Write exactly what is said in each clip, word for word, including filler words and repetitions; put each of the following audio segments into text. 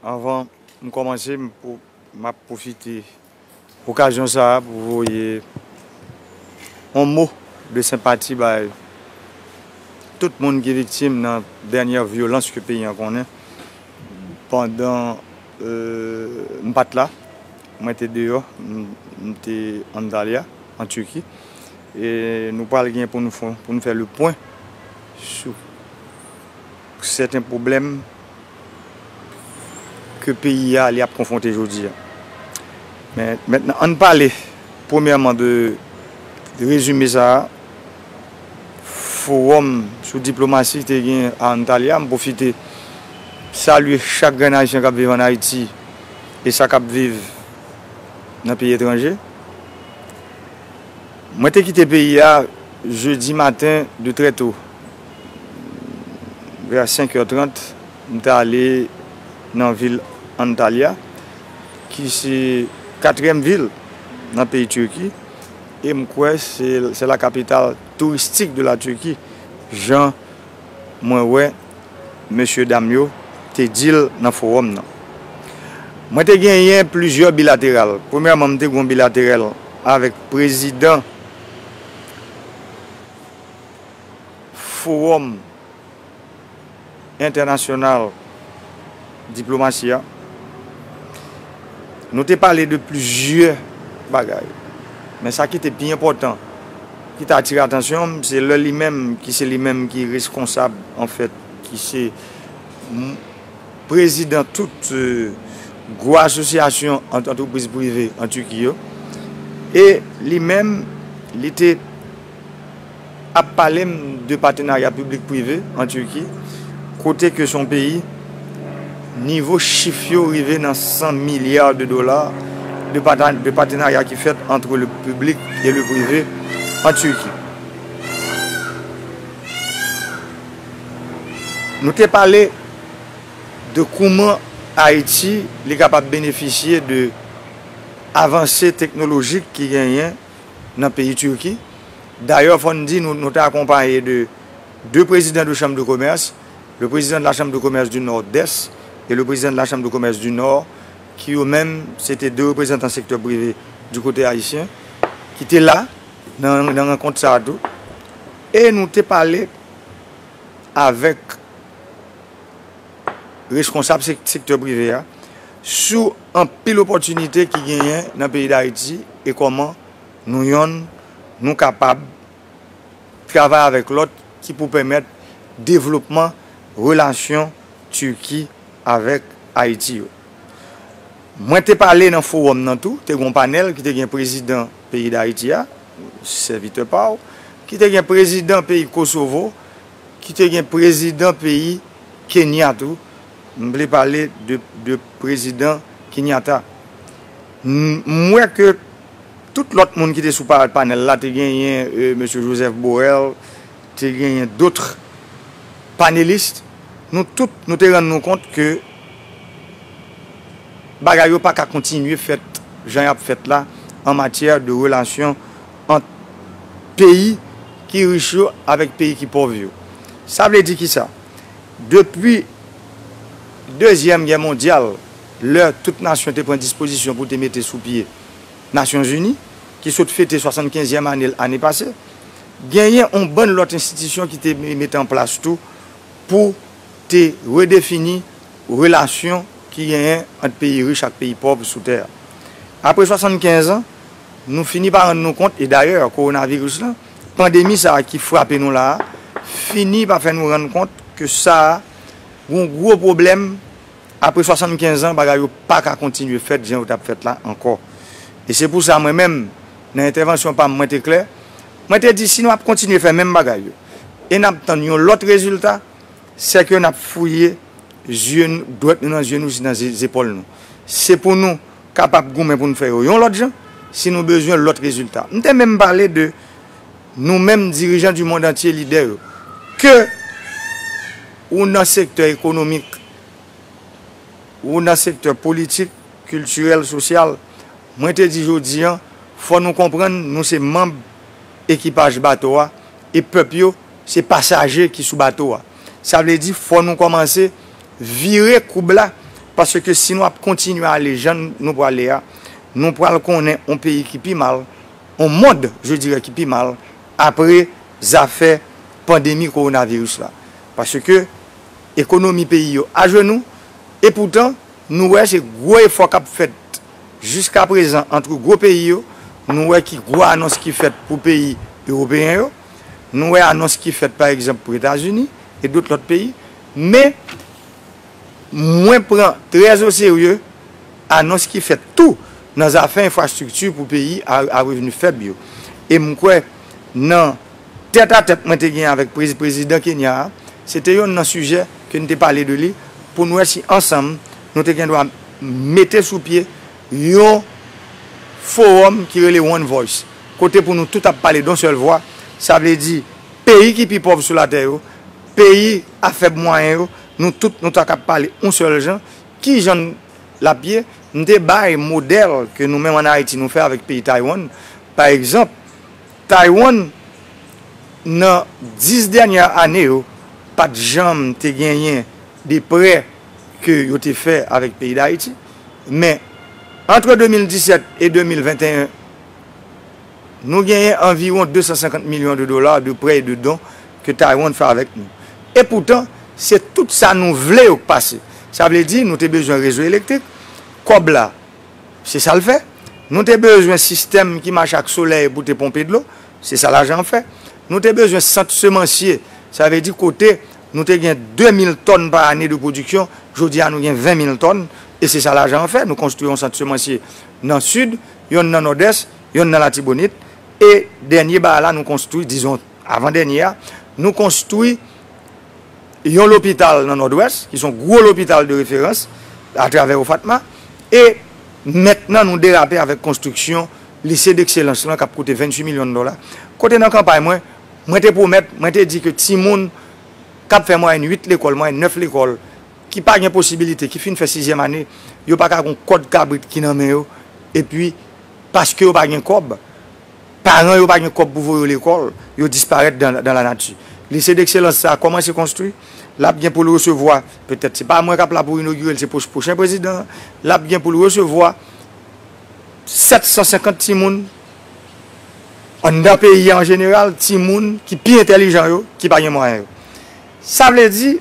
Anvan m kòmanse, m pou, m ap pwofite okazyon sa a pou voye yon mo de senpati bay tout moun ki viktim nan dènyè vyolans ke peyi an konnen. Pandan, euh, m pa t la, mwen te deyò, m, m te Antalya, an Tiki. E nou pral gen pou nou fè, pou nou fè le pwen sou sèten pwoblèm ke peyi a li ap konfwonte jodi a. Men mentnan, ann pale premyèman de rezime sa a, fowòm sou diplomasi te gen a Antalya. M pwofite salye chak grenn Ayisyen k ap viv ann Ayiti e sa k ap viv nan peyi etranje. Mwen te kite peyi a jedi maten de trè to. Vè senk è trant, m te ale nan vil Antalya, ki se katriyèm vil nan peyi Tiki, e m kwè se, se la capitale touristique de la Turquie, jan mwen wè mesye dam yo te di l nan fowòm nan. Mwen te genyen plizyè bilateral. Premyèman, m te gen yon bilateral avèk prezidan Fowòm Entènasyonal Diplomasi a. Nou te pale de plizyè bagay. Men sa ki te pi enpòtan, ki te atire atansyon m, se lè li menm, ki se li menm ki reskonsab, anfèt, ki se m-, prezidan tout, euh, gwo asosyasyon ant-, antrepriz prive an Tiki yo. E li menm, li te ap pale m de patenarya piblik prive an Tiki, kote ke se yon peyi, nivo chif yo rive nan san milya de dola de pata-, de patenarya ki fèt antre le piblik e le prive an Tiki. Nou te pale de kouman Ayiti li kapab benefisye de avanse teknolojik ki genyen nan peyi Tiki. Dayè, fò n di, nou, nou te akonpaye de de prezidan de chanm de komès, le président de la Chambre de commerce du Nord-Est et le président de la Chambre de commerce du Nord, ki yo menm, se te de reprezantan sektè prive du kote ayisyen, ki te la nan, nan rankont sa a tou. E nou te pale avèk reskonsab sek-, sektè prive a sou anpil opòtinite ki genyen nan peyi Dayiti e kòman nou yonn, nou kapab travay avèk lòt ki pou pèmèt devlopman relasyon Tiki avèk Ayiti yo. Mwen te pale nan fowòm nan tou, te gen yon panèl ki te gen prezidan peyi Dayiti a, sèvitè pa w, ki te gen prezidan peyi Kosovo, ki te gen prezidan peyi Kenya tou. M vle pale de, de prezidan Kenyatta. M, m wè ke tout lòt moun ki te sou pa-, panèl la, te genyen, euh, mesye Joseph Borrell, te genyen dòt panelis. Nou tout, nou te rann nou kont ke bagay yo pa ka kontinye fèt jan y ap fèt la an matyè de relasyon ant peyi ki rich yo avèk peyi ki pòv yo. Sa vle di kisa? Depi Dezyèm Gè Mondyal, lè tout nasyon te pran dispozisyon pou te mete sou pye Nasyonzini, ki sot fete swasannkenzyèm ane l ane pase, genyen yon bann lòt enstitisyon ki te me-, mete an plas tou pou te redefini relasyon ki genyen ant peyi rich ak peyi pòv sou tè a. Apre swasannkenz an, nou fini pa rann nou kont, e dayè, kowonaviris lan, pandemi sa a ki frape nou la a, fini pa fè nou rann kont ke sa a, gon gwo pwoblèm, apre swasannkenz an, bagay yo pa ka kontinye fèt jan yo t ap fèt la ankò. E se pou sa, mwen menm, nan entèvansyon pa m, mwen te klè, mwen te di, si nou ap kontinye fè menm bagay yo, e n ap tann yon lòt rezilta, sèke n ap fouye zye n-, dwèt nou nan zye nou, si nan ze-, zepòl nou. Se pou nou kapab goumen pou n fè yo yon lòt jan, si nou bezwen lòt rezilta. M te menm pale de nou menm dirijan du monde entier, lidè yo. Ke ou nan sektè ekonomik, ou nan sektè politik, kiltirèl, sosyal, mwen te di jodi an, fò nou konprann nou se manm ekipaj bato a, e pèp yo se pasaje ki sou bato a. Sa vle di, fò nou kòmanse vire koub la, paske si nou ap kontinye ale jan nou prale a, nou pral konnen yon peyi ki pi mal, yon mond, je dirais, ki pi mal, apre zafè pandemi kowonaviris la. Paske ekonomi peyi yo ajenou, epoutan, nou wè se gwo efò k ap fèt jiskaprezan ant gwo peyi yo, nou wè ki gwo anons ki fèt pou peyi ewopeyen yo, nou wè anons ki fèt, pa egzanp, pou Etazini e dot lòt peyi, men mwen pran trè o serye anons ki fèt tou nan zafè enfrastrikti pou peyi a, a revni fèb yo. E m kwè nan tèt a tèt mwen te gen avèk prezi-, prezidan Kenya a, se te yonn nan sijè ke n te pale de li, pou n wè si ansanm nou te gen dwa mete sou pye yon fowòm ki rele One Voice, kote pou nou tout ap pale d on sèl vwa, sa vle di peyi ki pi pòv sou latè yo, peyi a fèb mwayen yo, nou tout nou ta kab pale yon sèl jan, ki jan l ap ye, m te bay modèl ke nou menm ann Ayiti nou fè avèk peyi Taiwan. Pa egzanp, Taiwan, nan dis dènyè ane yo, pa t janm te genyen de prè ke yo te fè avèk peyi Dayiti. Men, ant de mil disèt e de mil venteyen, nou genyen anviwon de san senkant milyon de dola de prè e de don ke Taiwan fè avèk nou. Epoutan, se tout sa nou vle yo k pase. Sa vle di, nou te bezwen rezo elektrik, kòb la, se sa l fè. Nou te bezwen sistèm ki mache ak solèy pou te ponpe dlo, se sa lajan an fè. Nou te bezwen sant semansye, sa vle di kote nou te gen de mil tòn pa ane de pwodiksyon, jodi a nou gen ven mil tòn, e se sa lajan an fè. Nou konstwi yon sant semansye nan Sid, yonn nan Nòdès, yonn nan Latibonit, e dènye bagay la nou konstwi, dizon, avan dènye a, nou konstwi yon lopital nan Nòdwès, ki se yon gwo lopital de referans atravè OFATMA, e mentnan nou derape avèk konstriksyon lise dekselans lan k ap koute venntuit milyon dola. Kote nan kanpay mwen, mwen te pwomèt, mwen te di ke timoun k ap fè mwayèn uit lekòl, mwayèn nèf lekòl, ki pa gen posibilite, ki fin fè sizyèm ane, yo pa ka gon kòd kabrit ki nan men yo, epi paske yo pa gen kòb, paran yo pa gen kòb pou voye yo lekòl, yo disparèt dan, dan lanati. Lise dekselans sa a kòmanse konstwi, l ap gen pou l resevwa, petèt se pa mwen k ap la pou inogire l, se pwoch-, pwochen prezidan an, l ap gen pou l resevwa sèt san senkant timoun anndan peyi a an jeneral, timoun ki pi entèlijan yo, ki pa gen mwayen yo. Sa vle di,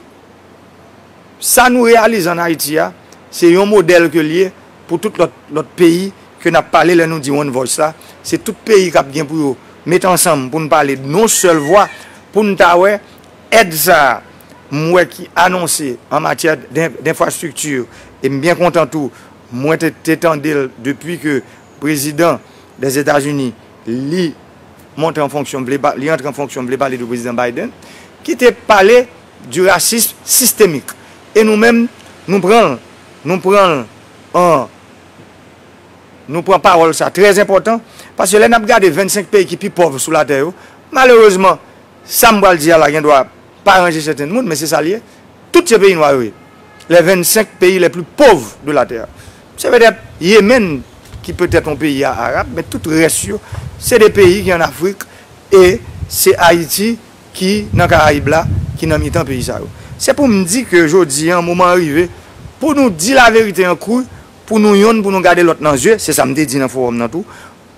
sa nou reyalize ann Ayiti a, se yon modèl ke l ye pou tout lòt, lòt peyi ke n ap pale lè nou di One Voice la. Se tout peyi k ap gen pou yo met ansanm pou n pale d on sèl vwa, pou n ta wè èd sa a, m wè ki anonse an matyè d-, d enfrastrikti, e m byen kontan tou, mwen te, te tande l depi ke prezidan Dèzetazini, li monte an fonksyon, vle pa, li antre an fonksyon, vle pale de prezidan Biden, ki te pale du racisme systémique. E nou menm, nou pran l, nou pran l an, nou pran pawòl sa trè enpòtan, paske lè n ap gade vennsenk peyi ki pi pòv sou latè yo, malerezman, sa m pral di a la gen dwa pa ranje sèten moun, men se sa l ye. Tout se peyi nwa yo ye. Les vingt-cinq pays les plus pauvres de la terre. Se petèt Yemen ki petèt yon peyi a arab, men tout rès yo, se de peyi ki ann Afrik, e se Ayiti ki nan Karayib la, ki nan mitan peyi sa yo. Se pou m di ke jodi a, moman an rive pou nou di laverite an kri, pou nou yonn, pou nou gade lòt nan zye, se sa m te di nan fowòm nan tou,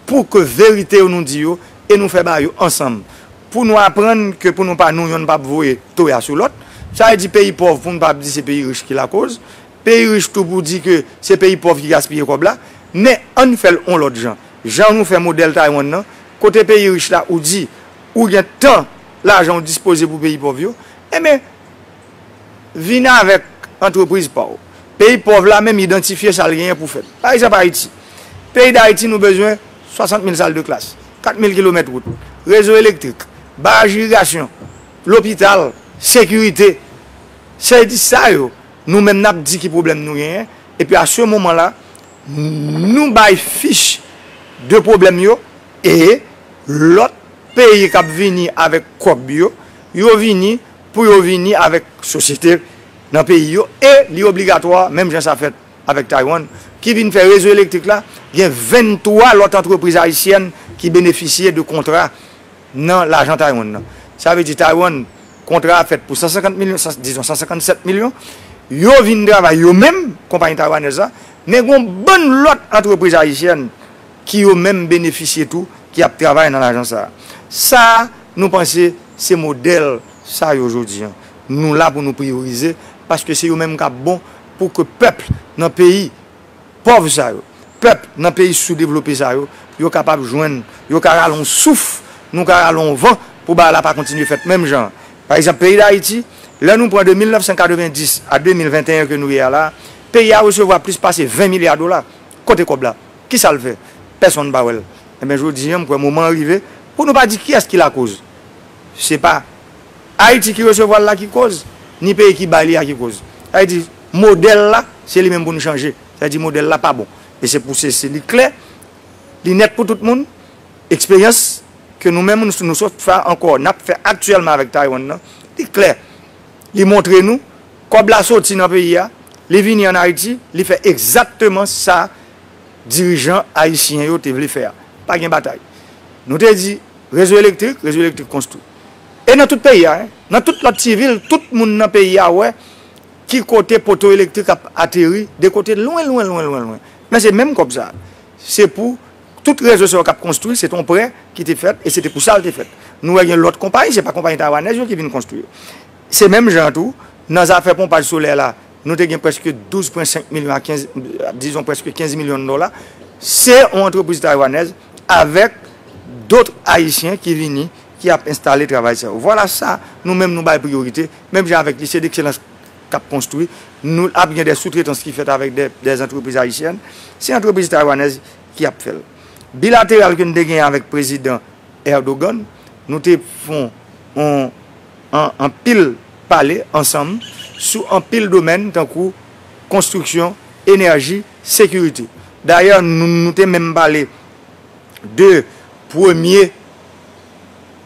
pou ke verite yo nou di yo, e nou fè bagay yo ansanm. Pou nou aprann ke pou nou pa nou yonn p ap voye toya sou lòt. Sa vle di peyi pòv, pou nou pa ap di se peyi rich ki lakoz. Peyi rich tou pou di ke se peyi pòv ki gaspiye kòb la. Men ann fè l yon lòt jan. Jan nou fè modèl Taiwan nan, kote peyi rich la ou di ou gen tan lajan ou dispoze pou peyi pòv yo, enben, vin avèk antrepriz pa w. Peyi pòv la menm idantifye sa l genyen pou fè l. Pa egzanp, Ayiti. Peyi Dayiti, nou bezwen swasant mil sal de klas, kat mil kilomèt wout, rezo elektrik, baraj irigasyon, lopital, sekirite. Se di sa yo, nou menm n ap di ki pwoblèm nou genyen. Epi a se moman la, nou bay fich de pwoblèm yo, e lòt peyi k ap vini avèk kòb yo, yo vini pou yo vini avèk sosyete nan peyi yo, e li obligatwa, menm jan sa fèt avèk Taiwan, ki vin fè rezo elektrik la, gen venntwa lòt antrepriz ayisyèn ki benefisye de kontra nan lajan Taiwan nan. Sa vle di Taiwan, kontra a fèt pou san senkant milyon, san, dizon san senkannsèt milyon, Yo vin travay yo menm, konpayi taywanèz la, men gen yon bann lòt antrepriz ayisyèn ki yo menm benefisye tou, ki ap travay nan lajan sa a. Sa a, nou panse se modèl sa yo jodi a. Nou la pou nou priyorize, paske se yo menm k ap bon pou ke pèp nan peyi pòv sa yo, pèp nan peyi soudevlope sa yo, yo kapab jwenn, yo ka rale yon souf, nou ka rale yon van pou bagay la pa kontinye fèt menm jan an. Pa egzanp, peyi Dayiti, lè nou pran de mil nèf san katrevenndis a de mil venteyen ke nou ye a la, peyi a resevwa plis pase ven milya dola. Kote kòb la? Kisa l fè? Pèsonn pa wè l. Enben, jodi a, m kwè moman an rive pou nou pa di kiyès ki lakoz. Se pa Ayiti ki resevwa l la ki koz, ni peyi ki bay li a ki koz. Sa vle di, modèl la, se li menm pou nou chanje. Sa vle di, modèl la pa bon. E se pou se, se li klè, li nèt pou tout moun. Eksperyans ke nou menm, nou, nou sot fè ankò, n ap fè aktyèlman avèk Taiwan nan, li klè. Li montre nou, kòb la soti nan peyi a, li vini ann Ayiti, li fè egzakteman sa dirijan ayisyen yo te vle fè a. Pa gen batay. Nou te di, rezo elektrik, rezo elektrik konstwi. E nan tout peyi a, en, nan tout lòt ti vil, tout moun nan peyi a wè ki kote poto elektrik ap ateri, de kote lwen, lwen, lwen, lwen, lwen. Men se menm kòb sa a. Se pou tout rezo sa yo k ap konstwi, se te yon prè ki te fèt, e se te pou sa l te fèt. Nou wè gen lòt konpayi, se pa konpayi taywanèz yo ki vin konstwi yo. Se menm jan tou, nan zafè ponpaj solè la, nou te gen prèske douz pwen senk milyon a kenz, dizon prèske kenz milyon dola. Se yon antrepriz taywanèz avèk dòt ayisyen ki vini, ki ap enstale travay sa yo. Vwala sa, nou menm nou bay priyorite, menm jan avèk Lycée d'Excellence k ap konstwi, nou ap gen de soutretans ki fèt avèk de, de antrepriz ayisyèn. Se antrepriz taywanèz ki ap fè l. Bilateral ke n te gen avèk prezidan Erdogan, nou te fè yon, yon, an, anpil pale ansanm sou anpil domèn tankou konstriksyon, enèji, sekirite. Dayè, nou, nou te menm pale de premye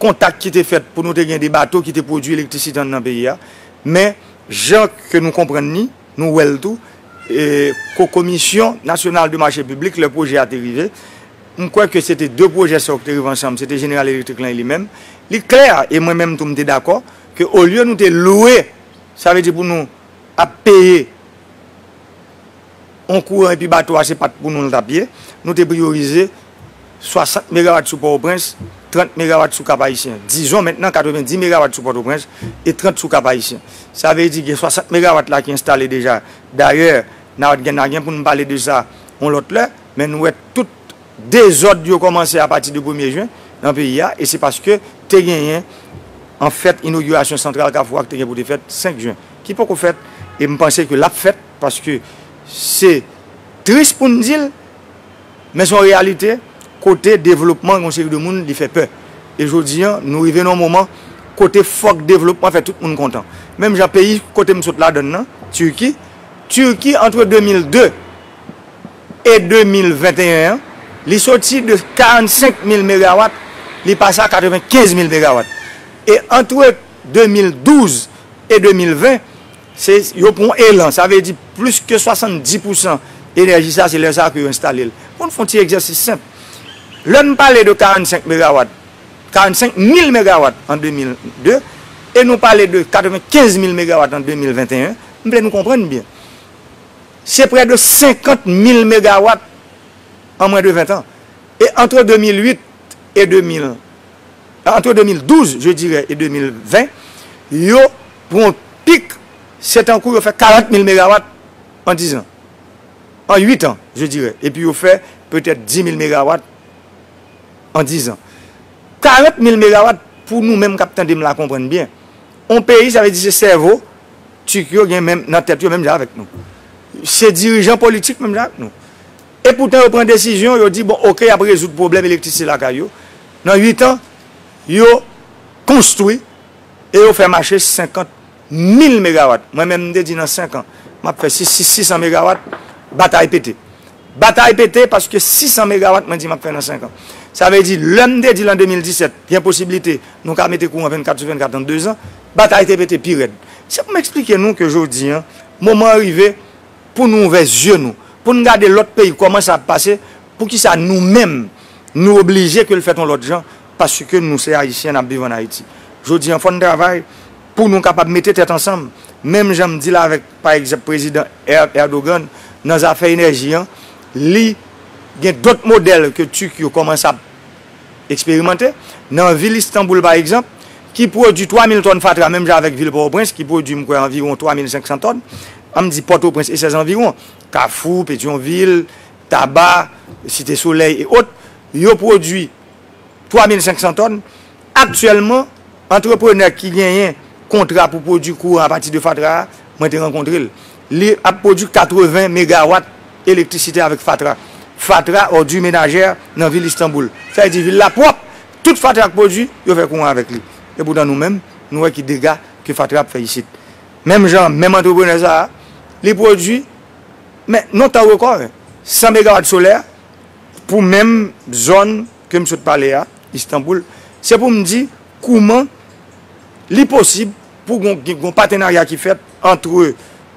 kontak ki te fèt pou nou te gen de bato ki te pwodui elektrisite anndan peyi a. Men, jan ke nou konprann li, nou wè l tou, e, ko-, Komisyon Nasyonal de Mache Piblik, lè pwojè a te rive, m kwè ke se te de pwojè sa yo ki te rive ansanm, se te Jeneral Elektrik lan e li menm. Li klè, e mwen menm tou m te dakò, ke olye nou te lwe, sa vle di pou nou ap peye yon kouran epi bato a se pa t pou nou l t ap ye, nou te priyorize swasant megawat sou Pòtoprens, trant megawat sou Kap Ayisyen. Dizon mentnan katrevenndis megawat sou Pòtoprens e trant sou Kap Ayisyen. Sa vle di gen swasant megawat la ki enstale deja. Dayè, n a gen, n a gen pou n pale de sa yon lòt lè, men nou wè tout dezòd yo kòmanse apati de premye jen nan peyi a, e se paske te genyen, anfèt, inogirasyon santral Kafou a ki te gen pou te fèt senk jen, ki poko fèt, e m panse ke l ap fèt, paske se tris pou n di l, men se yon reyalite, kote devlopman yon seri de moun, li fè pè. E jodi a, nou rive nan yon moman kote fòk devlopman fè tout moun kontan. Menm jan peyi kote m sot ladan l nan, Tiki, Tiki, antre de mil de e de mil venteyen an, li soti de karannsenk mil megawat, li pase a katrevenkenz mil megawat. E antre de mil douz e de mil ven, se, yo pran yon elan. Sa vle di plis ke swasanndis pousan enèji sa, se lè sa a ke yo enstale l. Pou n fè yon ti egzèsis senp. Lè n pale de karannsenk megawat, karannsenk mil megawat an de mil de, e nou pale de katrevenkenz mil megawat an de mil venteyen, m vle nou konprann byen. Se prè de senkant mil megawat an mwens de ven tan. E antre de mil uit e de mil, antre de mil douz, je dirais, e de mil ven, yo pran yon pik, se tankou yo fè karant mil megawat an diz an. An uit an, je dirais. Epi yo fè petèt dis mil megawat an diz an. Karant mil megawat, pou nou menm k ap tande m la konprann byen. On peyi, sa vle di se sèvo Tik yo gen menm nan tèt yo menm jan avèk nou. Se dirijan politik menm jan avèk nou. E poutan yo pran desizyon, yo di, bon, oke, y ap rezoud pwoblèm elektrisite lakay yo. Nan uit an, yo konstwi e yo fè mache senkant mil megawat. Mwen menm, m te di nan senk an, m ap fè sis, sis, sis san megawat, batay pete. Batay pete paske sis san megawat mwen di m ap fè nan senk an. Sa vle di, lè m te di l an de mil disèt, gen posiblite nou ka mete kouran vennkat sou vennkat an de zan, batay te pete pi rèd. Se pou m eksplike nou ke jodi a, moman an rive pou nou ouvè zye nou, pou n gade lòt peyi kòman sa ap pase, poukisa nou menm, nou oblije ke l fèt yon lòt jan, paske nou se Ayisyen, n ap viv ann Ayiti. Jodi a, fò n travay pou nou kapab mete tèt ansanm, Menm jan m di l avèk, pa egzanp, prezidan Er- Erdogan, nan zafè enèji an, li gen dòt modèl ke Turk yo kòmanse ap eksperimante. Nan vil Istanbul, pa egzanp, ki pwodui twa mil tòn fatra, menm jan avèk vil Pòtoprens, ki pwodui, m kwè, anviwon twa mil senk san tòn. An m di Pòtoprens e sèz anviwon, Kafou, Petyonvil, Taba, Site Solèy e òt, yo pwodui twa mil senk san tòn. Aktyèlman, antreprenè ki genyen kontra pou pwodui kouran apati de fatra a, mwen te rankontre l. Li ap pwodui katreven megawat elektrisite avèk fatra. Fatra, òdi menajè nan vil Istanbul. Sa vle di vil la pwòp. Tout fatra k pwodui, yo fè kouran avèk li. Epoutan nou menm, nou wè ki dega ke fatra ap fè isit. Menm jan, menm antreprenè sa a, li pwodui, men nan tan rekò, san megawat solè, pou menm zòn ke m sot pale a, Istanbul, se pou m di kouman li posib pou gon, gon patenarya ki fèt ant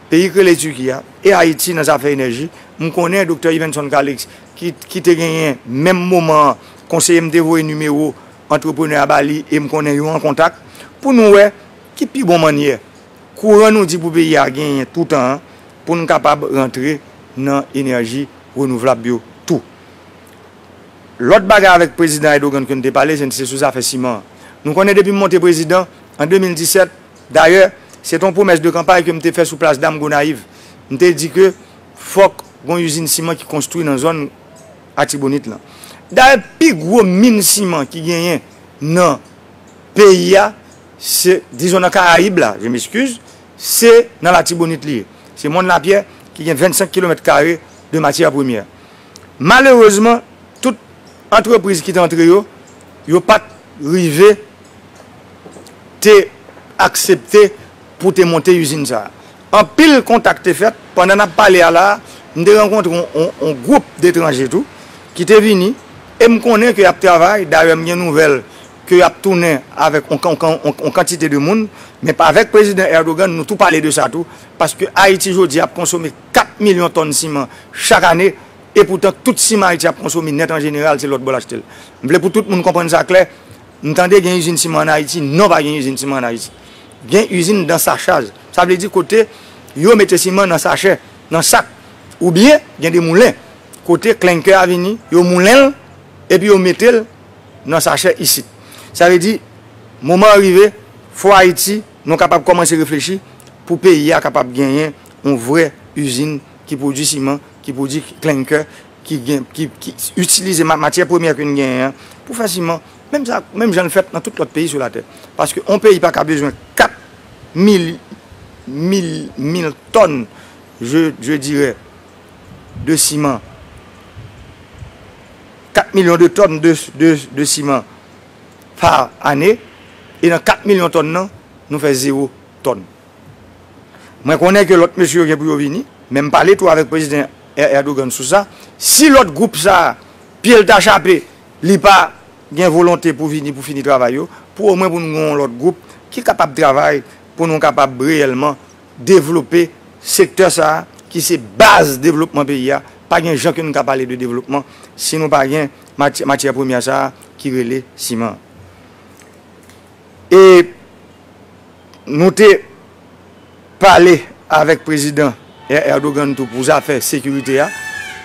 peyi k rele Tiki a e Ayiti nan zafè enèji. M konnen Doktè Yvenson Calixte, ki, ki te genyen menm moman an, konseye m te voye nimewo antreprenè a ba li e m konnen yo an kontak pou nou wè ki pi bon mannyè kouran nou di pou peyi a genyen toutan an, pou n kapab rantre nan enèji renouvlab yo tou. Lòt bagay avèk prezidan Erdogan ke n te pale, se, se sou zafè siman an. Nou konnen depi m monte prezidan an de mil disèt, dayè, se te yon pwomès de kanpay ke m te fè sou plas Dam Gonayiv. M te di ke fòk gon izin siman ki konstwi nan zòn Atibonit lan. Dayè, pi gwo min siman ki genyen nan peyi a, se, dizon nan Karayib la, je m'excuse, se nan Latibonit li ye. Se Mòn Lapyè ki gen vennsenk kilomèt kare de matyè premyè. Malerezman, tout antrepriz ki te antre yo, yo pa t rive te aksepte pou te monte izin sa a. Anpil kontak te fèt. Pandan n ap pale a la a, m te rankontre yon, yon, yon gwoup detranje tou ki te vini, e m konnen ke y ap travay. Dayè, m gen nouvèl ke y ap tounen avèk yon, yon, yon, yon kantite de moun, men pa avèk prezidan Erdogan, nou tou pale de sa tou, paske Ayiti jodi a ap konsome kat milyon tòn siman chak ane, epoutan tout siman Ayiti ap konsome nèt an jeneral, se lòt bò l achte l. M vle pou tout moun konprann sa klè, m tande gen izin siman ann Ayiti. Non, pa gen izin siman ann Ayiti. Gen izin dan sachaj. Sa vle di kote yo mete siman nan sachè, nan sak. Oubyen, gen de moulen kote klenkè a vini, yo moulen l, epi yo mete l nan sachè isit. Sa vle di, moman an rive, fò Ayiti, nou kapab kòmanse reflechi pou peyi a kapab genyen yon vrè izin ki pwodui siman, ki pwodui klenkè, ki gen, ki, ki itilize ma-, matyè premyè ke n genyen an pou fè siman. Menm sa, menm jan l fèt nan tout lòt peyi sou latè. Paske yon peyi pa ka bezwen kat mil, mil, mil tòn, je, je dirais, de siman. Kat milyon de tòn de, de, de siman pa ane, e nan kat milyon tòn nan, nou fè zewo tòn. Mwen konnen ke lòt mesye yo gen pou yo vini, men m pale tou avèk prezidan Er- Erdogan sou sa. Si lòt gwoup sa a, pye l ta chape, li pa gen volonte pou vini, pou fini travay yo, pou omwen pou nou gen yon lòt gwoup ki kapab travay, pou nou kapab reyèlman devlope sektè sa a, ki se baz devlopman peyi a. Pa gen jan ke nou ka pale de devlopman si nou pa gen maty- matyè premyè sa a ki rele siman. E nou te pale avèk prezidan Er- Erdogan tou pou zafè sekirite a,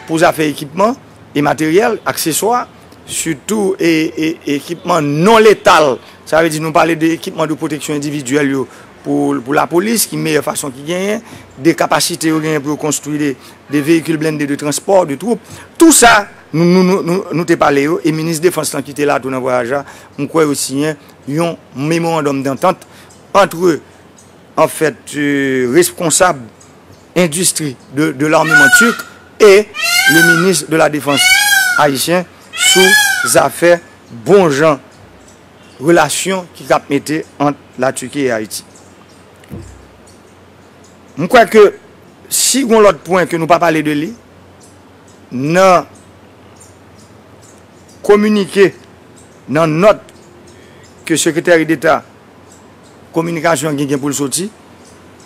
pou zafè ekipman e materyèl, akseswa, sitou e, e, ekipman non letal. Sa vle di nou pale de ekipman de pwoteksyon endividyèl yo pou, pou lapolis, ki meyè fason ki genyen, de kapasite yo genyen pou yo konstwi de, de veyikil blende de transpò, de twoup. Tou sa, nou, nou, nou, nou, nou te pale yo, e minis defans lan ki te la tou nan vwayaj la, m kwè yo siyen yon memorandòm dantant antre, anfèt, euh, responsab endistri de, de l'armement turc et le ministre de la Défense haïtien sou zafè bon jan relasyon ki k ap mete ant Latiki e Ayiti. M kwè ke si gon lòt pwen ke nou pa pale de li, nan kominike, nan nòt ke Sekretè Deta Kominikasyon an gen, gen pou l soti,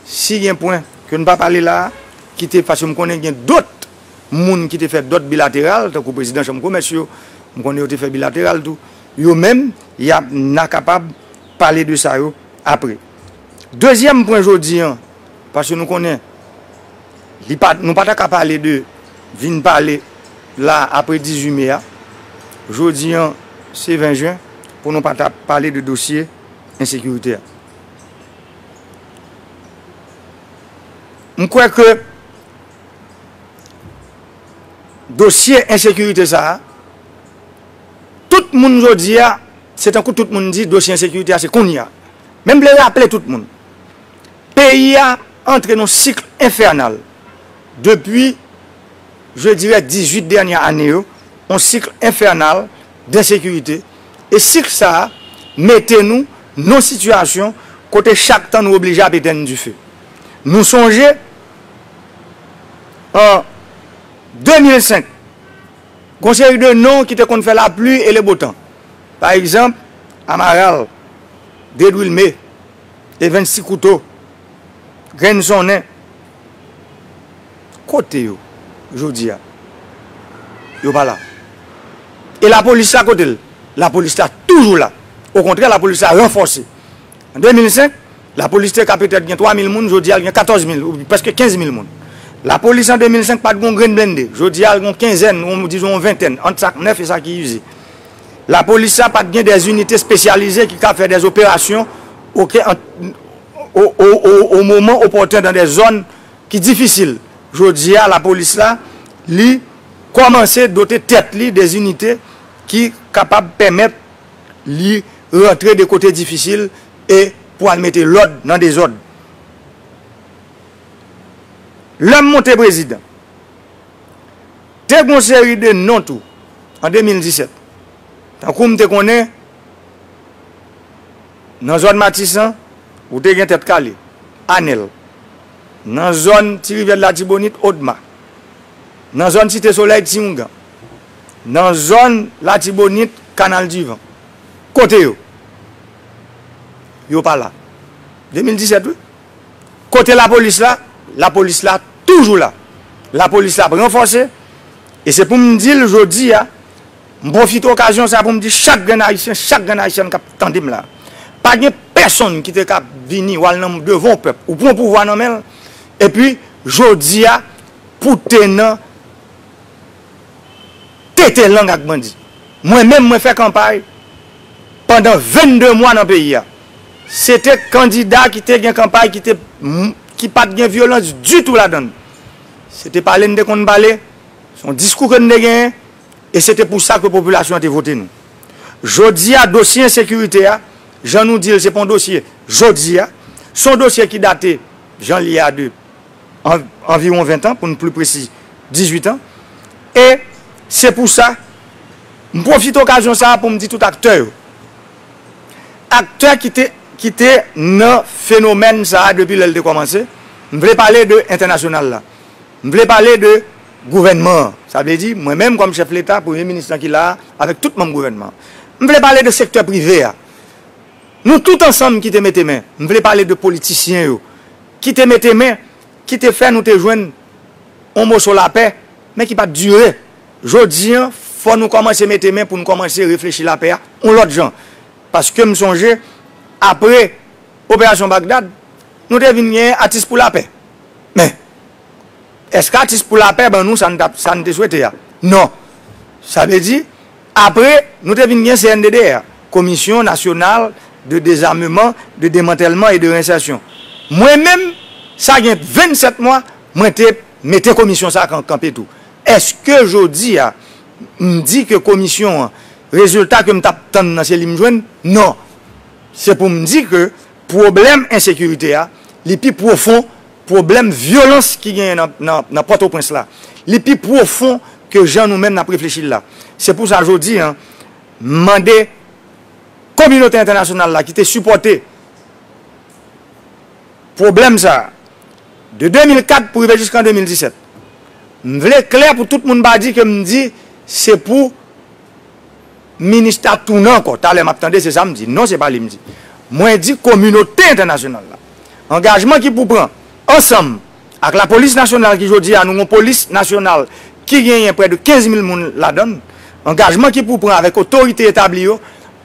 si gen pwen ke n pa pale la a, ki te, paske m konnen gen dòt moun ki te fè dòt bilateral, tankou prezidan chanm komès yo, m konnen yo te fè bilateral tou. Yo menm, y ap, n a kapab pale de sa yo apre. Dezyèm pwen jodi an, Paske nou konnen, li pa, nou pa ta ka pale de vin pale la apre dizuit me a. Jodi an, se ven jen, pou nou pa ta pale de dosye ensekirite a. M kwè ke dosye ensekirite sa a, tout moun jodi a, se tankou tout moun di dosye ensekirite a se kounye a. Men m vle raple tout moun, peyi a antre nan sik enfènal depi, je dirais, dizuit dènye ane yo, yon sik enfènal d ensekirite. E sik sa a mete nou nan sitiyasyon kote chak tan nou oblije ap etenn dife. Nou sonje, an de mil senk, gon seri de non ki te konn fè lapli e le botan. Pa egzanp, Amaral, Dedwilme, Evens Ti Kouto, Grenn Sonnen. Kote yo jodi a? Yo pa la. E lapolis la, kote l? Lapolis la toujou la. Okontrè, lapolis la ranfòse. An de mil senk, lapolis te ka petèt gen twa mil moun, jodi a l gen katòz mil, ou prèske kenz mil moun. Lapolis an de mil senk pa t gen yon grenn blende. Jodi a l gen yon kenzèn, ou dizon yon ventèn, ant sa k nèf e sa ki ize. Lapolis la pa t gen dè inite espesyalize ki ka fè dè operasyon, oke, an, o, o, o, o moman opòten, dan dè zòn ki difisil. Jodi a, lapolis la, li kòmanse dote tèt li dè inite ki kapab pèmèt li rantre de kote difisil e pou al mete lòd nan dezòd. Lè m monte prezidan, te gon seri de non tou an de mil disèt. Tankou m te konnen, nan zòn Matisan, ou te gen Tèt Kale, Anèl. Nan zòn Ti Rivyè Latibonit, Odma. Nan zòn Site Solèy, Ti Oungan. Nan zòn Latibonit, Kanal Divan. Kote yo? Yo pa la. De mil disèt, wi. Kote lapolis la? Lapolis la toujou la. Lapolis la ap ranfòse. E se pou m di l jodi a, m pwofite okazyon sa pou m di chak grenn Ayisyen, chak grenn Ayisyèn k ap tande m la, pa gen pèsonn ki te ka vini w al nan devan yon pèp, ou pran pouvwa nan men l, epi jodi a, pou te nan tete lang ak bandi. Mwen menm, mwen fè kanpay pandan vennde mwa nan peyi a. Se te kandida ki te gen kanpay ki te, ki pa t gen vyolans ditou ladan l. Se te pale n te konn pale, se yon diskou ke n te genyen, e se te pou sa ke popilasyon an te vote nou. Jodi a, dosye ensekirite a, jan nou di l, se pa yon dosye jodi a, se yon dosye ki date, jan l ye a, de an-, anviwon ven tan, pou n pli presi, dizuit an. E se pou sa, m pwofite okazyon sa a pou m di tout aktè yo. Aktè ki te, ki te nan fenomèn sa a depi lè l te kòmanse, m vle pale de entènasyonal la. M vle pale de gouvènman an. Sa vle di, mwen menm kòm chèf Leta, premye minis lan ki la a, avèk tout manm gouvènman an. M vle pale de sektè prive a. Nou tout ansanm ki te mete men. M vle pale de politisyen yo ki te mete men, ki te fè nou te jwenn yon moso lapè, men ki pa t dire. Jodi an, fò nou kòmanse mete men pou nou kòmanse reflechi lapè a yon lòt jan. Paske m sonje, apre Operasyon Bagdad, nou te vin gen Atis pou Lapè. Men, èske Atis pou Lapè ban nou sa n t ap, sa n te swete a? Non. Sa vle di, apre, nou te vin gen C N D D R, Commission Nationale de Désarmement, de Démantèlement et de Réinsertion. Mwen menm, sa gen vennsèt mwa, mwen te mete komisyon sa a kan-, kanpe tou. Èske jodi a, m di ke komisyon an, rezilta ke m t ap tann nan, se li m jwenn? Non. Se pou m di ke pwoblèm ensekirite a, li pi pwofon pwoblèm vyolans ki genyen nan, nan, nan Pòtoprens la. Li pi pwofon ke jan nou menm n ap reflechi l la. Se pou sa jodi a, m mande kominote entènasyonal la ki te sipòte pwoblèm sa a, de de mil kat pou rive jiska de mil disèt. M vle klè pou tout moun pa di ke m di se pou minista tounen ankò. Talè m ap tande se sa m di. Non, se pa li m di. Mwen di kominote entènasyonal la. Angajman ki pou pran ansanm ak lapolis nasyonal ki jodi a nou yon polis nasyonal ki genyen prè de kenz mil moun ladan l. Angajman ki pou pran avèk otorite etabli yo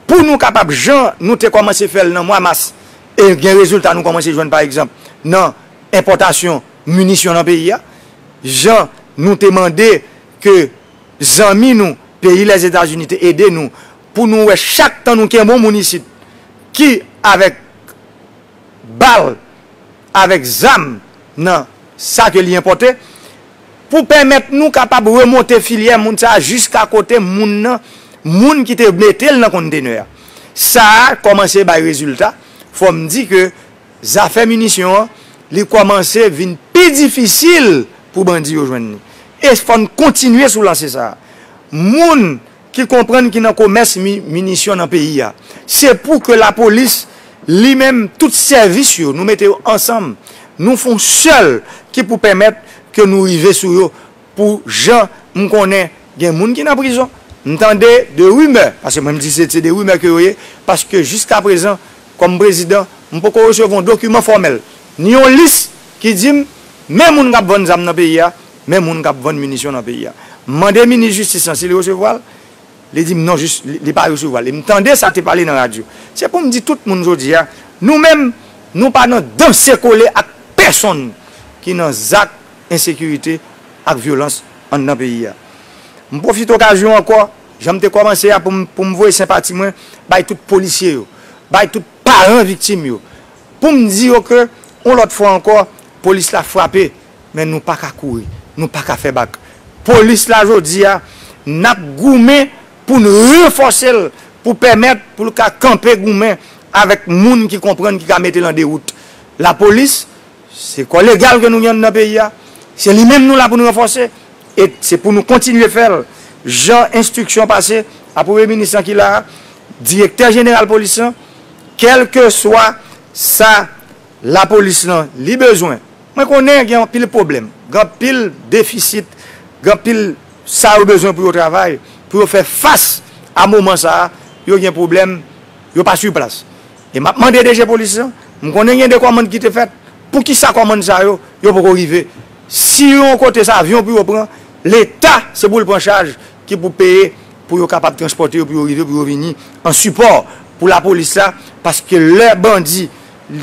pou nou kapab, jan nou te kòmanse fè l nan mwa mas, e gen rezilta nou kòmanse jwenn, pa egzanp, nan enpòtasyon minisyon nan peyi a, jan nou te mande ke zanmi nou, peyi Lèzetazini, te ede nou pou nou wè chak tan nou kenbe yon moun isit ki avèk bal, avèk zam nan sa ke li enpòte, pou pèmèt nou kapab remonte filyè moun sa a jiska kote moun nan, moun ki te mete l nan kontenè a. Sa a kòmanse bay rezilta. Fò m di ke zafè minisyon an, li kòmanse vin pi difisil pou bandi yo jwenn li. E fò n kontinye sou lanse sa a. Moun ki konprann ki nan komès mi- minisyon nan peyi a, se pou ke lapolis, li menm, tout sèvis yo, nou mete yo ansanm, nou fè yon sèl ki pou pèmèt ke nou rive sou yo. Pou jan m konnen, gen moun ki nan prizon, m tande de rimè, paske mwen m di se, se de rimè ke yo ye, paske jiska prezan, kòm prezidan, m poko resevwa yon dokiman fòmèl, ni yon lis ki di m, men moun k ap vann zam nan peyi a, men moun k ap vann minisyon nan peyi a. M mande minis jistis lan si li resevwa l, li di m non, jis, li, li pa resevwa l. E m tande sa te pale nan radyo. Se pou m di tout moun jodi a, nou menm, nou pa nan danse kole ak pèsonn ki nan zak ensekirite ak vyolans anndan peyi a. M pwofite okazyon ankò, jan m te kòmanse a, pou m, pou m voye senpati mwen bay tout polisye yo, bay tout paran viktim yo, pou m di yo ke, yon lòt fwa ankò, polis la frape, men nou pa ka kouri, nou pa ka fè bak. Polis la jodi a, n ap goumen pou n ranfòse l, pou pèmèt pou l ka kanpe goumen avèk moun ki konprann, ki ka mete l an dewout. Lapolis, se kò legal ke nou gen anndan peyi a. Se li menm nou la pou nou ranfòse. E se pou nou kontinye fè l. Jan enstriksyon pase a premye minis lan ki la a, direktè jeneral polis lan, kèlkeswa sa lapolis lan li bezwen. Mwen konnen gen anpil pwoblèm, gen anpil defisit, gen anpil sa yo bezwen pou yo travay, pou yo fè fas a moman sa a, yo gen pwoblèm, yo pa sou plas. E m ap mande D G polis lan, m konnen gen de kòmand ki te fèt, poukisa kòmand sa yo, yo poko rive? Si yon kote se avyon pou yo pran, Leta se pou l pran chaj ki pou peye pou yo kapab transpòte yo, pou yo rive, pou yo vini an sipò pou lapolis la, paske lè bandi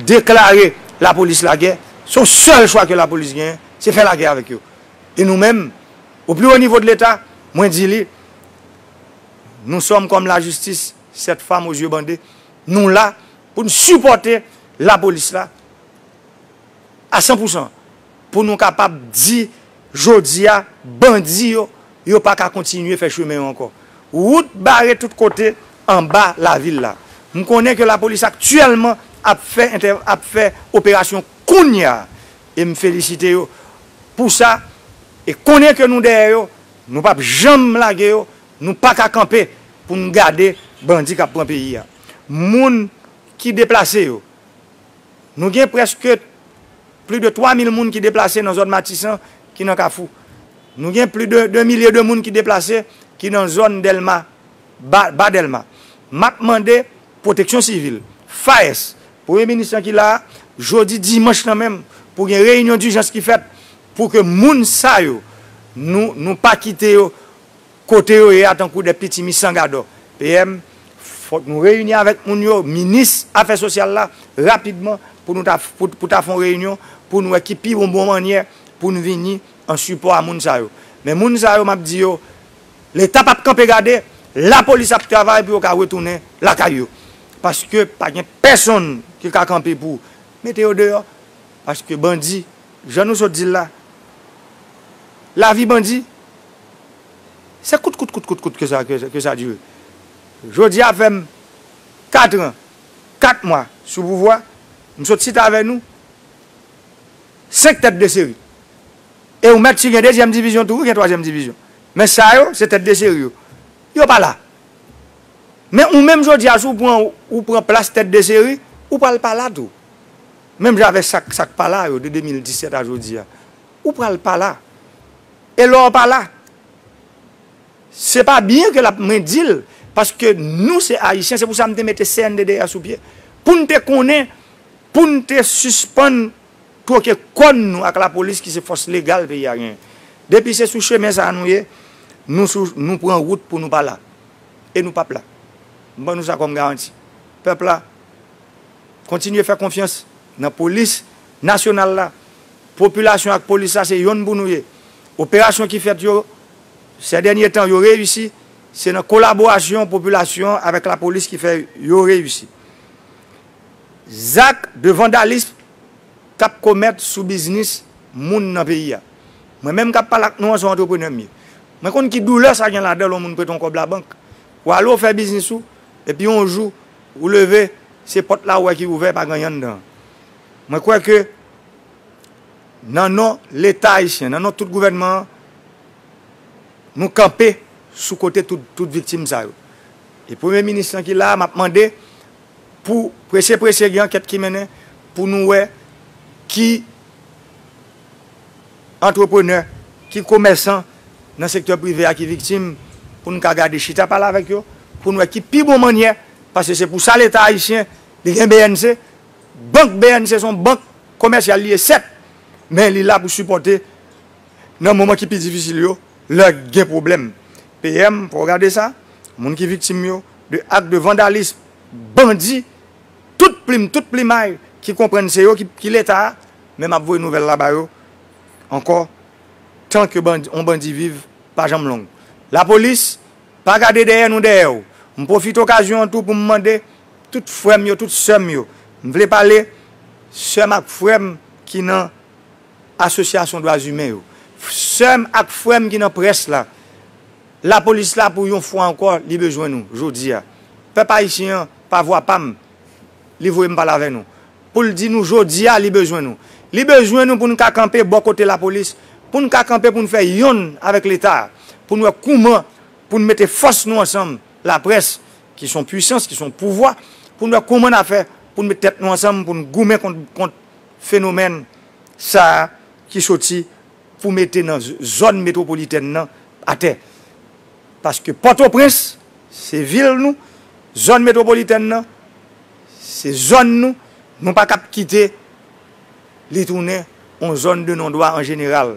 deklare lapolis lagè, se yon sèl chwa ke lapolis genyen, se fè lagè avèk yo. E nou menm, au plus haut niveau de Leta, mwen di li, nous sommes comme la justice, cette femme aux yeux bandés, nou la pou n sipòte lapolis la a san pou san, pou nou kapab di, jodi a, bandi yo, yo pa ka kontinye fè chemen yo ankò. Wout bare tout kote anba lavil la. M konnen ke lapolis aktyèlman ap fè entè- ap fè operasyon kounye a, e m felisite yo pou sa, e konnen ke nou dèyè yo, nou p ap janm lage yo, nou pa ka kanpe pou n gade bandi k ap pran peyi a. Moun ki deplase yo, nou gen prèske plis de twa mil moun ki deplase nan zòn Matisan ki nan Kafou. Nou gen plis de de milye de moun ki deplase ki nan zòn Dèlma, ba, ba Dèlma. M ap mande Pwoteksyon Sivil, FAES, premye minis lan ki la a, jodi dimanch lan menm, pou gen reyinyon dijans ki fèt, pou ke moun sa yo, nou, nou pa kite yo kote yo ye a tankou de pitimi san gadò. P M, fòk nou reyini avèk moun yo, minis afè sosyal la, rapidman, pou nou ta, pou, pou ta fè yon reyinyon, pou nou wè ki pi bon, bon mannyè pou nou vini an sipò a moun sa yo. Men moun sa yo, m ap di yo, Leta p ap kanpe gade, lapolis ap travay pou yo ka retounen lakay yo. Paske pa gen pèsonn ki ka kanpe pou mete yo deyò. Paske bandi, jan nou sot di l la, lavi bandi, se kout, kout, kout, kout, kout ke sa, ke, ke sa dire. Jodi a fè m kat an, kat mwa sou pouvwa, m sot chita avè nou, senk tèt de seri. E ou mèt si gen dezyèm divizyon tou, ou gen twazyèm divizyon. Men sa yo, se tèt de seri yo. Yo pa la. Men ou menm jodi a, si w pran, ou pran plas tèt de seri, ou pral pa la tou. Menm jan avèk sa k, sa k pa la yo, de de mil disèt a jodi a. Ou pral pa la. E lè w pa la, se pa byen ke l ap, mwen di l, paske nou se Ayisyen, se pou sa m te mete C N D D A sou pye. Pou n te konnen, pou n te sispann twoke kòn nou ak lapolis ki se fòs legal peyi a genyen. Depi se sou chemen sa a nou ye, nou sou, nou pran wout pou nou pa la. E nou p ap la. M ban nou sa kòm garanti. Pèp la, kontinye fè konfyans nan polis nasyonal la, Popilasyon ak polis la, se yonn pou nou ye. Operasyon ki fèt yo, sè dènye tan, yo reyisi, se nan kolaborasyon popilasyon avèk lapolis ki fè yo reyisi. Zak de vandalis k ap komèt sou biznis moun nan peyi a. Mwen menm k ap pale ak nou an, se yon antreprenè m ye. Mwen konn ki doulè sa gen ladan l, yon moun prete yon kòb labank. Ou ale, ou fè biznis ou, epi yon jou, ou leve, se pòt la ou wè ki ouvè, pa gen anyen anndan. Mwen kwè ke nan non Leta ayisyen, nan non tout gouvènman an, nou kanpe sou kote tout, tout viktim sa yo. E premye minis lan ki la a, m ap mande pou prese prese gen ankèt ki mennen pou nou wè ki antreprenè, ki komèsan nan sektè prive a ki viktim, pou n ka gade chita pale avèk yo, pou n wè ki pi bon mannyè, paske se pou sa Leta ayisyen, li gen B N C, bank B N C se yon bank komèsyal li ye, sèt, men li la pou sipòte nan moman ki pi difisil yo, lè gen pwoblèm. P M, fò w gade sa, moun ki viktim yo de ak de vandalis, bandi, tout plim, tout plimay ki konprann se yo ki, ki Leta a, men m ap voye nouvèl la ba yo ankò, tan ke bandi, yon bandi viv, pa janm long. Lapolis, pa gade dèyè nou dèyè w. M pwofite okazyon an tou pou m mande tout frè m yo, tout sè m yo. M vle pale sè m ak frè m ki nan asosyasyon dwa imen yo. Sè m ak frè m ki nan près la. Lapolis la pou yon fwa ankò, li bezwen nou, jodi a. Pèp ayisyen an, pa vwa pa m, li voye m pale avè nou. Pou l di nou jodi a, li bezwen nou. Li bezwen nou pou n ka kanpe bò kote lapolis, pou n ka kanpe pou n fè yonn avèk Leta a, pou n wè kouman pou n mete fòs nou ansanm, laprès, ki s on pwisans, ki s on pouvwa, pou n wè kouman n a fè pou n met tèt nou ansanm, pou n goumen kont, kont fenomèn sa a ki soti pou mete nan z-, zòn metwopolitèn nan atè. Paske Pòtoprens, se vil nou, zòn metwopolitèn nan, se zòn nou, nou pa kab kite li tounen yon zòn de non dwa an jeneral.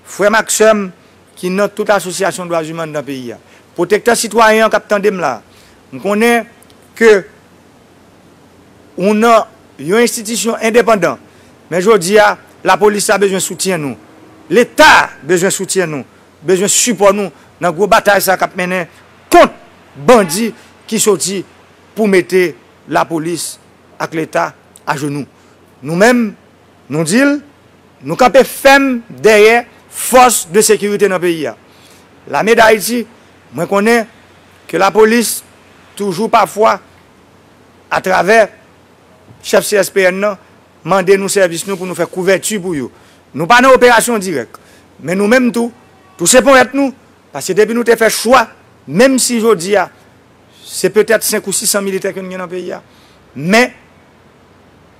Frè m ak sè m ki nan tout asosyasyon dwa imen anndan peyi a, pwotektè sitwayen an k ap tande m la, m konnen ke ou nan yon enstitisyon endepandan, men jodi a, lapolis la bezwen soutyen nou. Leta bezwen soutyen nou, bezwen sipò nou nan gwo batay sa k ap mennen kont bandi ki soti pou mete lapolis ak Leta ajenou. Nou menm, nou di l, nou kanpe fèm dèyè fòs de sekirite nan peyi a. Lame Dayiti, mwen konnen ke lapolis toujou pafwa, atravè chèf C S P N nan, mande nou sèvis nou pou nou fè kouvèti pou yo. Nou pa nan operasyon dirèk, men nou menm tou, touse ponyèt nou, paske depi nou te fè chwa, menm si jodi a, se petèt senk ou sis san militè ke n gen nan peyi a, men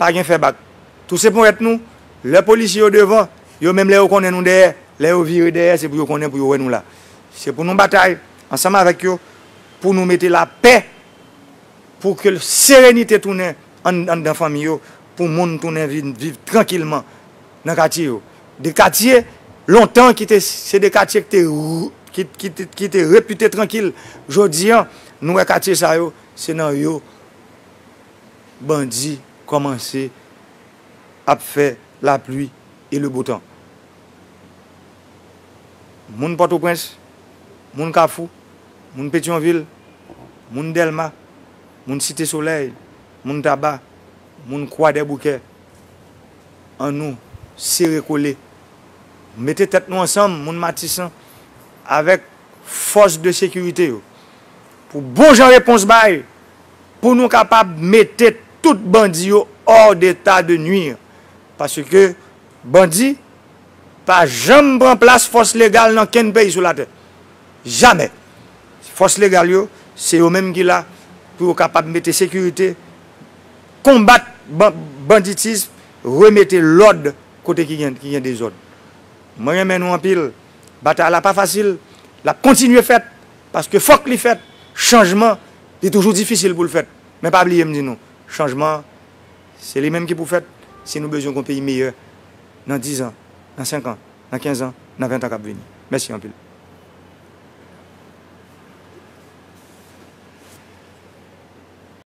pa gen fè bak. Touse ponyèt nou, lè polisye yo devan, yo menm lè yo konnen nou dèyè, lè yo vire dèyè, se pou yo konnen, pou yo wè nou la. Se pou nou batay ansanm avèk yo, pou nou mete lapè, pou ke serenite tounen ann-, anndan fanmi yo, pou moun tounen vin viv trankilman nan katye yo. De katye, lontan, ki te, se de katye ki te, ki, ki te, ki te repite trankil. Jodi a, nou wè katye sa yo, se nan yo bandi kòmanse ap fè lapli e le bo tan. Moun Pòtoprens, moun Kafou, moun Petyonvil, moun Dèlma, moun Site Solèy, moun Taba, moun Kwadèboukè, annou sere kole, mete tèt nou ansanm, moun Matisan, avèk fòs de sekirite yo, pou bon jan repons bay, pou nou kapab mete tout bandi yo hors d'état de nuire. Paske bandi pa janm pran plas fòs legal nan kenn peyi sou latè. Jamè. Fòs legal yo, se yo menm ki la pou yo kapab mete sekirite, konbat ban-, banditis, remete lòd kote ki gen, ki gen dezòd. Mwen renmen nou anpil. Batay la pa fasil. L ap kontinye fèt, paske fòk li fèt. Chanjman, li toujou difisil pou l fèt. Men pa bliye m di nou, chanjman an, se li menm ki pou fèt si nou bezwen yon peyi meyè nan diz an, nan senk an, nan kenz an, nan ven an k ap vini. Mèsi anpil.